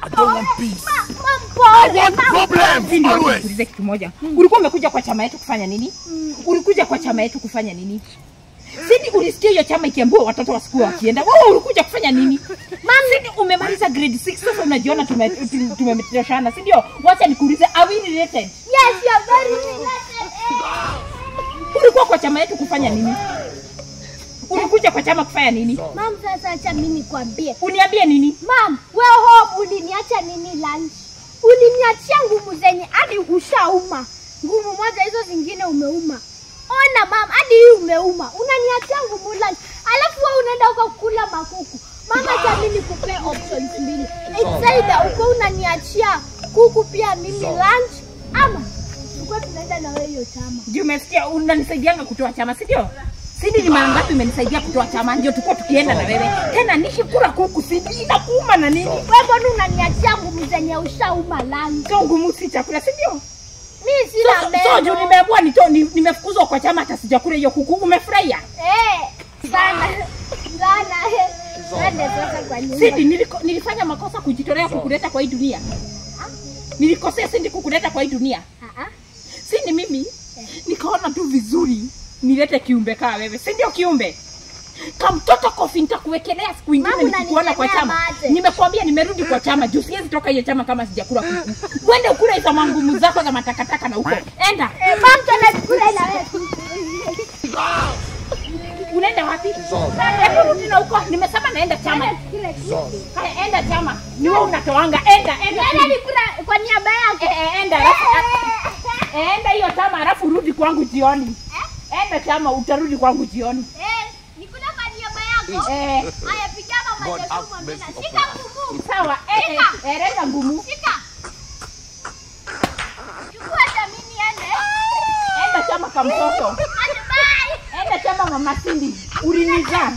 I don't want peace. I want problems always. Nikuulize kitu moja. Ulikuwa umekuja kwa chama yetu kufanya nini? Ulikuja kwa chama yetu kufanya nini? Sindi ulisikia hiyo chama ikiambiwa watoto wasikuwa wakienda. Wewe ulikuja kufanya nini? Sindi umemaliza grade 6 sasa unajiona tumemetoshana, si ndio? Wacha nikuulize, are we related? Yes, you are very related. Ulikuwa kwa chama yetu kufanya nini? Ulikuja kwa chama kufanya nini? Mam, sasa acha mimi nikwambie. Uniambie nini? Mam, wewe home uliniacha nini lunch? Uliniachia ngumu zenye hadi ushauma. Ngumu moja hizo zingine umeuma. Ona mam, hadi hii umeuma. Unaniachia ngumu lunch. Alafu wewe unaenda huko kula makuku. Mama, acha mimi nikupe options mbili. It's either uko unaniachia kuku pia mimi lunch ama uko tunaenda na wewe hiyo chama. Ndio umesikia unanisaidianga kutoa chama, si ndio? Sindi ni mara ngapi umenisaidia kutoa chama? Ndio tulikuwa tukienda na wewe. Tena nishikula kuku sindi inakuuma na nini? Wewe mbona unaniachia ngumu zenye ushauma lunch? Sio ngumu si chakula, si ndio? Mimi sina meno. So juu nimeambiwa nimefukuzwa kwa chama hata sijakula hiyo kuku. Umefurahia? Sana. Sana. Twende sasa kwa nyumba. Sindi nilifanya makosa kujitolea kukuleta kwa hii dunia. Nilikosea Sindi kukuleta kwa hii dunia. Sindi mimi nikaona tu vizuri nilete kiumbe kaa wewe. Si ndio kiumbe? Kamtoto kofi nitakuwekelea siku nyingine nikikuona kwa chama. Nimekuambia nimerudi kwa chama. Juu siwezi toka hiyo chama kama sijakula kuku. Uende ukule hizo mangumu zako za matakataka na huko. Enda. Mam, tunakula na wewe. Unaenda wapi? Hebu rudi na huko. Nimesema naenda chama. Haya, enda chama. Ni wewe unatoanga. Enda, enda. Nenda nikula kwa niaba yako. Enda. Enda hiyo chama alafu rudi kwangu jioni. Enda chama utarudi kwangu jioni. Nikula kwa niaba yako. Haya, piga mama Joshua mwambie shika ngumu. Sawa, leta ngumu. Shika. Chukua jamini ende. Enda chama kamtoto. Bye. Enda chama mama Sindi. Ulinizaa.